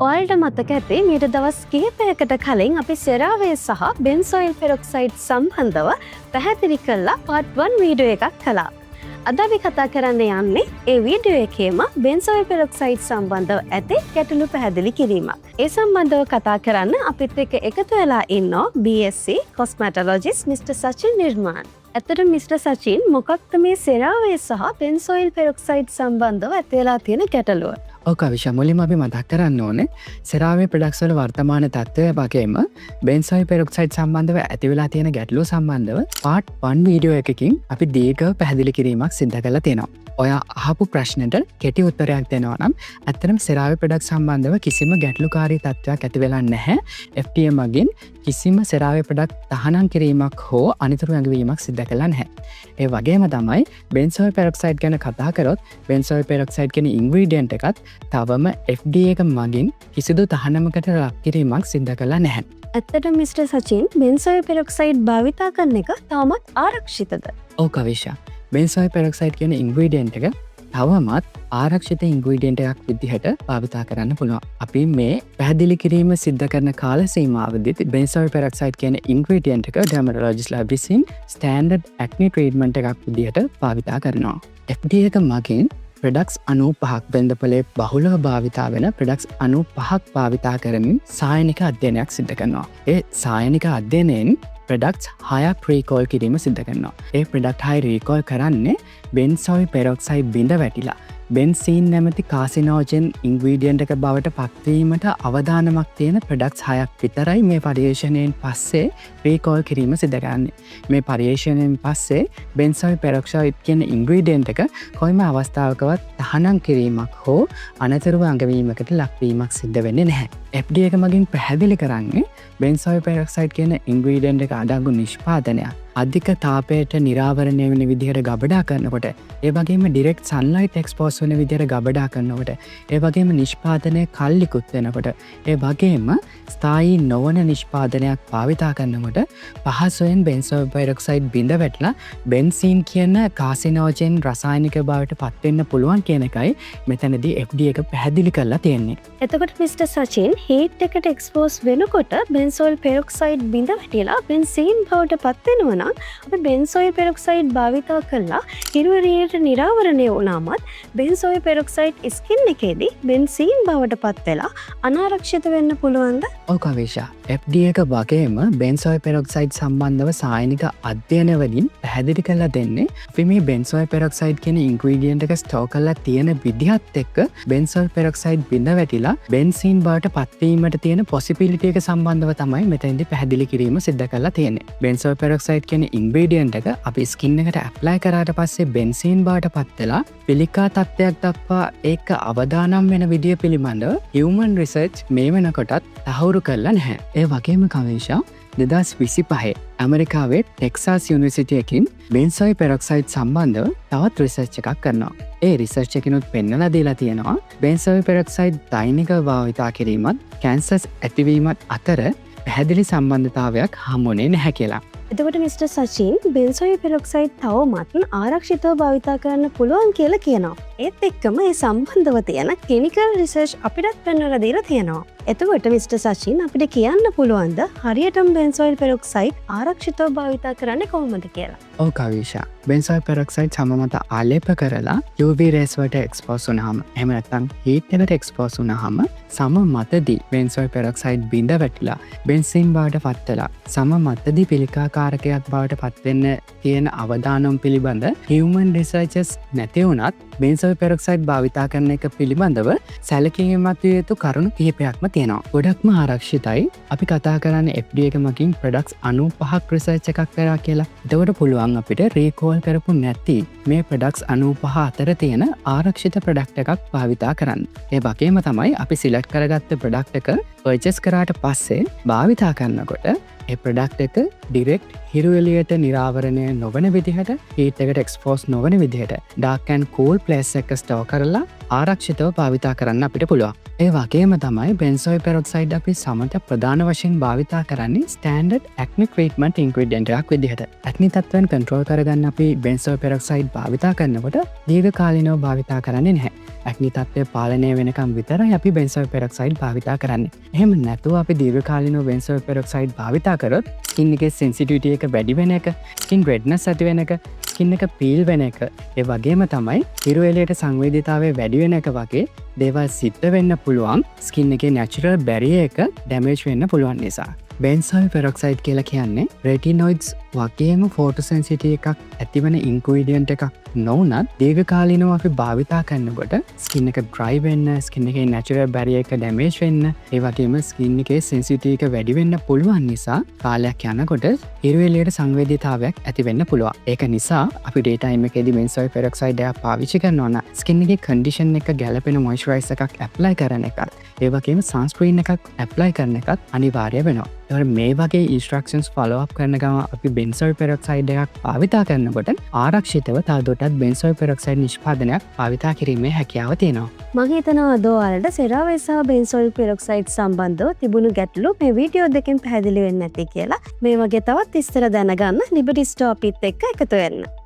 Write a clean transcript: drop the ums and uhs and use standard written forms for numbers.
ඔයාලට මතක ඇති මීට දවස් කිහිපයකට කලින් අපි සෙරාවේ සහ බෙන්සොයිල් පෙරොක්සයිඩ් සම්බන්ධව පැහැදිලි කරලා පාට් 1 වීඩියෝ එකක් කළා. අද අපි කතා කරන්න යන්නේ ඒ වීඩියෝ එකේම බෙන්සොයිල් පෙරොක්සයිඩ් සම්බන්ධව ඇති ගැටලු පැහැදිලි කිරීමක්. ඒ සම්බන්ධව කතා කරන්න අපිත් එක්ක එකතු වෙලා ඉන්නවා BSc කොස්මැටොලොජිස්ට් මිස්ටර් සචින් නිර්මාන්. ඇත්තට මිස්ටර් සචින්, මොකක්ද මේ සෙරාවේ සහ බෙන්සොයිල් පෙරොක්සයිඩ් සම්බන්ධව ඇති වෙලා තියෙන ගැටලුව? ඔව් කවිෂා, මුලින්ම අපි මතක් කරන්න ඕනේ සෙරාවේ ප්‍රොඩක්ට්ස් වල වර්තමාන තත්ත්වය වගේම බෙන්සොයිල් පෙරොක්සයිඩ් සම්බන්ධව ඇති වෙලා තියෙන ගැටලුව සම්බන්ධව පාර්ට් 1 වීඩියෝ එකකින් අපි දීර්ඝව පැහැදිලි කිරීමක් සිදු කරලා තියෙනවා. ඔයා අහපු ප්‍රශ්නෙට කෙටි උත්තරයක් දෙනවා නම්, ඇත්තටම සෙරාවේ ප්‍රොඩක්ට් සම්බන්ධව කිසිම ගැටලුකාරී තත්ත්වයක් ඇති වෙලා නැහැ. FDA මගින් කිසිම සෙරාවේ ප්‍රොඩක්ට් තහනම් කිරීමක් හෝ අනතුරු ඇඟවීමක් සිදු කරලා නැහැ. ඒ වගේම තමයි බෙන්සොයිල් පෙරොක්සයිඩ් ගැන කතා කරොත්, බෙන්සොයිල් පෙරොක්සයිඩ් කියන ඉන්ග්‍රීඩියන්ට් එකත් තවම FDA එක මගින් කිසිදු තහනමකට ලක් කිරීමක් සිද්ධ කරලා නැහැ. ඇත්තට මිස්ටර් සචින්, බෙන්සොයිල් පෙරොක්සයිඩ් භාවිතා කරන එක තාමත් ආරක්ෂිතද? ඔව් කවිෂා, බෙන්සොයිල් පෙරොක්සයිඩ් කියන ඉන්ග්‍රීඩියන්ට් එක තවමත් ආරක්ෂිත ඉන්ග්‍රීඩියන්ට් එකක් විදිහට භාවිතා කරන්න පුළුවන්. අපි මේ පැහැදිලි කිරීම සිද්ධ කරන කාල සීමාවේදීත් බෙන්සොයිල් පෙරොක්සයිඩ් කියන ඉන්ග්‍රීඩියන්ට් එක ඩර්මටොලොජිස්ට්ලා විසින් ස්ටෑන්ඩඩ් ඇක්නි ට්‍රීට්මන්ට් එකක් විදිහට භාවිතා කරනවා. FDA එක මගින් ප්‍රඩක්ස් 95ක්, වෙළඳපොලේ බහුලව භාවිතා වෙන ප්‍රඩක්ස් 95ක් භාවිතා කරමින් සායනික අධ්‍යයනයක් සිද්ධ කරනවා. ඒ සායනික අධ්‍යයනයෙන් ප්‍රඩක්ස් හයක් රීකෝල් කිරීම සිද්ධ කරනවා. ඒ ප්‍රඩක්ට් හය රීකෝල් කරන්නේ බෙන්සොයිල් පෙරොක්සයිඩ් බිඳ වැටිලා බෙන්සීන් නැමති කාසිනෝජන් ඉන්ග්‍රීඩියන්ට් එක බවට පත්වීමට අවදානමක් තියෙන ප්‍රඩක්ස් හයක් විතරයි මේ පර්යේෂණයෙන් පස්සේ රීකෝල් කිරීම සිද්ධ කරන්නේ. මේ පර්යේෂණයෙන් පස්සේ බෙන්සොයිල් පෙරොක්සයිඩ් කියන ඉන්ග්‍රීඩියන්ට් එක කොයිම අවස්ථාවකවත් තහනම් කිරීමක් හෝ අනතුරුව අඟවීමකට ලක්වීමක් සිද්ධ වෙන්නේ නැහැ. FDA එක මගින් පැහැදිලි කරන්නේ බෙන්සොයිල් පෙරොක්සයිඩ් කියන ඉන්ග්‍රීඩියන්ට් එක අඩංගු නිෂ්පාදනයක් අධික තාපයට නිරාවරණය වෙන විදිහට ගබඩා කරනකොට, ඒ වගේම ඩිරෙක්ට් සන්ලයිට් එක්ස්පෝස් වෙන විදිහට ගබඩා කරනකොට, ඒ වගේම නිෂ්පාදනය කල් ඉකුත් වෙනකොට, ඒ වගේම ස්ථායී නොවන නිෂ්පාදනයක් භාවිතා කරනකොට පහසුවෙන් බෙන්සොයිල් පෙරොක්සයිඩ් බිඳ වැටලා බෙන්සීන් කියන කාසිනෝජන් රසායනික බවට පත්වෙන්න පුළුවන් කියන එකයි මෙතනදී FDA එක පැහැදිලි කරලා තියෙන්නේ. එතකොට මිස්ටර් සචින්, හීට් එකට එක්ස්පෝස් වෙනකොට බෙන්සොයිල් පෙරොක්සයිඩ් බිඳ වැටිලා බෙන්සීන් බවට පත් වෙනවා නම්, අපි බෙන්සොයිල් පෙරොක්සයිඩ් භාවිතා කරලා හිරු එළියට නිරාවරණය වුණාමත් බෙන්සොයිල් පෙරොක්සයිඩ් ස්කින් එකේදී බෙන්සීන් බවට පත් වෙලා අනාරක්ෂිත වෙන්න පුළුවන්ද? ඔව් කවේෂා, FDA එක වගේම බෙන්සොයිල් පෙරොක්සයිඩ් සම්බන්ධව සායනික අධ්‍යයන වලින් පැහැදිලි කරලා දෙන්නේ අපි මේ බෙන්සොයිල් පෙරොක්සයිඩ් කියන ඉන්ග්‍රීඩියන්ට් එක ස්ටෝර් කරලා තියෙන විදිහත් එක්ක බෙන්සොයිල් පෙරොක්සයිඩ් බිඳ වැටිලා බෙන්සීන් බවට පත්වීමට තියෙන පොසිබිලිටි එක සම්බන්ධව තමයි මෙතෙන්දි පැහැදිලි කිරීම සිද්ධ කරලා තියෙන්නේ. බෙන්සොයිල් පෙරොක්සයිඩ් කියන ඉන්ග්‍රීඩියන්ට් එක අපි ස්කින් එකට ඇප්ලයි කරාට පස්සේ බෙන්සීන් බවට පත් වෙලා පිළිකා තත්ත්වයක් දක්වා ඒක අවදානම් වෙන විදිය පිළිබඳව හියුමන් රිසර්ච් මේ වෙනකොටත් තහවුරු කරලා නැහැ. ඒ වගේම කවේෂා, 2025 ඇමරිකාවේ ටෙක්සාස් යුනිවර්සිටි එකකින් බෙන්සොයිල් පෙරොක්සයිඩ් සම්බන්ධව තවත් රිසර්ච් එකක් කරනවා. ඒ රිසර්ච් එකෙනුත් පෙන්නලා දීලා තියෙනවා බෙන්සොයිල් පෙරොක්සයිඩ් දෛනිකව භාවිතා කිරීමත් කැන්සර්ස් ඇතිවීමත් අතර පැහැදිලි සම්බන්ධතාවයක් හමුවුණේ නැහැ කියලා. එතකොට මිස්ටර් සචින්, බෙන්සොයිල් පෙරොක්සයිඩ් තවමත් ආරක්ෂිතව භාවිතා කරන්න පුළුවන් කියලා කියනවා. ඒත් එක්කම ඒ සම්බන්ධව තියෙන ක්ලිනිකල් රිසර්ච් අපිටත් පෙන්වලා දීලා තියෙනවා. එතකොට මිස්ටර් සචින්, අපිට කියන්න පුළුවන්ද හරියටම බෙන්සොයිල් පෙරොක්සයිඩ් ආරක්ෂිතව භාවිතා කරන්නේ කොහොමද කියලා? ඔව් කවීෂා, බෙන්සොයිල් පෙරොක්සයිඩ් සම මත ආලේප කරලා UV rays වලට එක්ස්පෝස් වුණාම, එහෙම නැත්නම් හීට් එකට එක්ස්පෝස් වුණාම, සම මතදී බෙන්සොයිල් පෙරොක්සයිඩ් බිඳ වැටිලා බෙන්සීන් බවට පත් වෙලා සම මතදී පිළිකාකාරකයක් බවට පත් වෙන්න තියෙන අවදානම් පිළිබඳ හියුමන් රිසර්චස් නැති වුණත්, බෙන්සොයිල් පෙරොක්සයිඩ් භාවිතා කරන එක පිළිබඳව සැලකීමත් විය යුතු කරුණු කිහිපයක්ම තියෙනවා. ගොඩක්ම ආරක්ෂිතයි. අපි කතා කරන්නේ FDA එක මගින් ප්‍රොඩක්ට්ස් 95ක් රිසර්ච් එකක් කරා කියලා. එතකොට පුළුවන් අපිට රීකෝල් කරපු නැති මේ ප්‍රොඩක්ට්ස් 95 අතර තියෙන ආරක්ෂිත ප්‍රොඩක්ට් එකක් භාවිතා කරන්න. ඒ වගේම තමයි අපි සිලෙක්ට් කරගත්ත ප්‍රොඩක්ට් එක පර්චේස් කරාට පස්සේ භාවිතා කරනකොට ඒ ප්‍රොඩක්ට් එක ඩිරෙක්ට් හිරු එළියට නිරාවරණය නොවන විදිහට, හීට් එකට එක්ස්පෝස් නොවන විදිහට ඩාර්ක් ඇන්ඩ් කූල් ප්ලේස් එක ස්ටෝර් කරලා ආරක්ෂිතව භාවිතා කරන්න අපිට පුළුවන්. ඒ වගේම තමයි බෙන්සොයිල් පෙරොක්සයිඩ් අපි සමට ප්‍රධාන වශයෙන් භාවිතා කරන්නේ ස්ටෑන්ඩඩ් ඇක්නි ට්‍රීට්මන්ට් ඉන්ග්‍රීඩියන්ට් එකක් විදිහට. ඇක්නි තත්ත්වයන් කන්ට්‍රෝල් කරගන්න අපි බෙන්සොයිල් පෙරොක්සයිඩ් භාවිතා කරනකොට දීර්ඝකාලීනව භාවිතා කරන්නේ නැහැ. ඇක්නි තත්ත්වය පාලනය වෙනකම් විතරයි අපි බෙන්සොයිල් පෙරොක්සයිඩ් භාවිතා කරන්නේ. එහෙම නැතුව අපි දීර්ඝකාලීනව බෙන්සොයිල් පෙරොක්සයිඩ් භාවිතා කරොත් ස්කින් එකේ සෙන්සිටිවිටි එක වැඩි වෙන එක, ස්කින් රෙඩ්නස් ඇති වෙන එක, ස්කින් එක පීල් වෙන එක, ඒ වගේම තමයි හිරු එළියට සංවේදීතාවය වැඩි වෙන එක වගේ දේවල් සිද්ධ වෙන්න පුළුවන්, ස්කින් එකේ නැචරල් බැරියර් එක ඩැමේජ් වෙන්න පුළුවන් නිසා. බෙන්සොයිල් පෙරොක්සයිඩ් කියලා කියන්නේ රෙටිනොයිඩ්ස් වගේම ෆෝටෝසෙන්සිටිවිටි එකක් ඇතිවන ඉන්ග්‍රීඩියන්ට් එකක් නොවුනත්, දීර්ඝකාලීනව අපි භාවිතා කරනකොට ස්කින් එක ඩ්‍රයි වෙන්න, ස්කින් එකේ නැචරල් බැරියර් එක ඩැමේජ් වෙන්න, ඒ වගේම ස්කින් එකේ සෙන්සිටිවිටි එක වැඩි වෙන්න පුළුවන් නිසා කාලයක් යනකොට හිරු එළියට සංවේදීතාවයක් ඇති වෙන්න පුළුවන්. ඒක නිසා අපි ඩේ ටයිම් එකේදී බෙන්සොයිල් පෙරොක්සයිඩ් එකක් පාවිච්චි කරනවා නම් ස්කින් එකේ කන්ඩිෂන් එක ගැලපෙන මොයිස්චරයිසර් එකක් ඇප්ලයි කරන එකත්, ඒ වගේම සන්ස්ක්‍රීන් එකක් ඇප්ලයි කරන එකත් අනිවාර්ය වෙනවා. එතකොට මේ වගේ ඉන්ස්ට්‍රක්ෂන්ස් ෆලෝ අප් කරන ගමන් අපි බෙන්සොයිල් පෙරොක්සයිඩ් එකක් භාවිතා කරනකොට ආරක්ෂිතව තවදුරටත් බෙන්සොයිල් පෙරොක්සයිඩ් නිෂ්පාදනයක් භාවිතා කිරීමේ හැකියාව තියෙනවා. මං හිතනවා අද ඔයාලට සෙරාවේ සහ බෙන්සොයිල් පෙරොක්සයිඩ් සම්බන්ධව තිබුණු ගැටලු මේ වීඩියෝ දෙකෙන් පැහැදිලි වෙන්න ඇති කියලා. මේ වගේ තවත් විස්තර දැනගන්න ලිබර්ටි ස්ටෝර් අපිත් එක්ක එකතු වෙන්න.